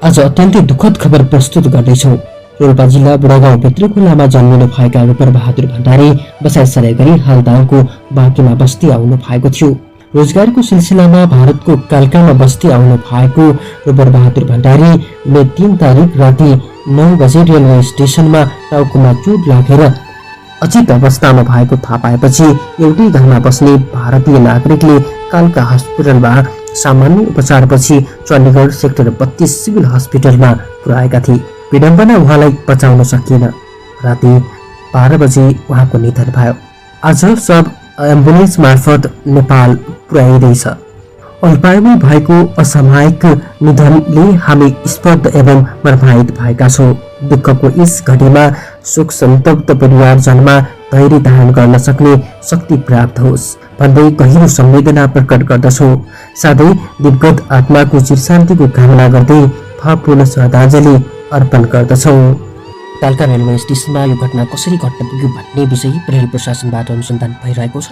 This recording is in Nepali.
आज अत्यन्तै दुःखद खबर प्रस्तुत गर्दैछौँ। रोल्पा जिल्ला बुढागाउँ भित्री खुल्लामा जन्मिनु भएका रूपर बहादुर भण्डारी बसाइसराई गरी हाल दाङको बाँकीमा बस्ती आउनु भएको थियो। रोजगारको सिलसिलामा भारतको कालकामा बस्ती आउनु भएको रूपर बहादुर भण्डारीले 3 तारिक राति 9 बजे रेलवे स्टेसनमा टाउकोमा चोट लागेर अचेत अवस्थामा भएको थाहा पाएपछि एउटै घरमा बस्ने भारतीय नागरिकले कालका हस्पिटलमा सामान्य उपचारपछि चण्डीगढ सेक्टर 32 सिभिल हस्पिटलमा पुर्याएका थिए। विडम्बना उहाँलाई बचाउन सकिएन। राति 12 बजे उहाँको निधन भयो। आज सब एम्बुलेन्स मार्फत नेपाल पुर्याइँदैछ। अल्पायुमा भएको असामयिक निधनले हामी स्पर्ध एवं मर्माहित भएका छौँ। दुःखको यस घडीमा शोक सन्तप्त परिवारजनमा धैर्य धारण गर्न सक्ने शक्ति प्राप्त होस् भन्दै गहिरो संवेदना प्रकट गर्दछौँ। साथै दिवगत आत्माको चिरशान्तिको कामना गर्दै भावपूर्ण श्रद्धाञ्जली अर्पण गर्दछौँ। कालका रेलवे स्टेसनमा यो घटना कसरी घट्न पुग्यो भन्ने विषय प्रहरी प्रशासनबाट अनुसन्धान भइरहेको छ।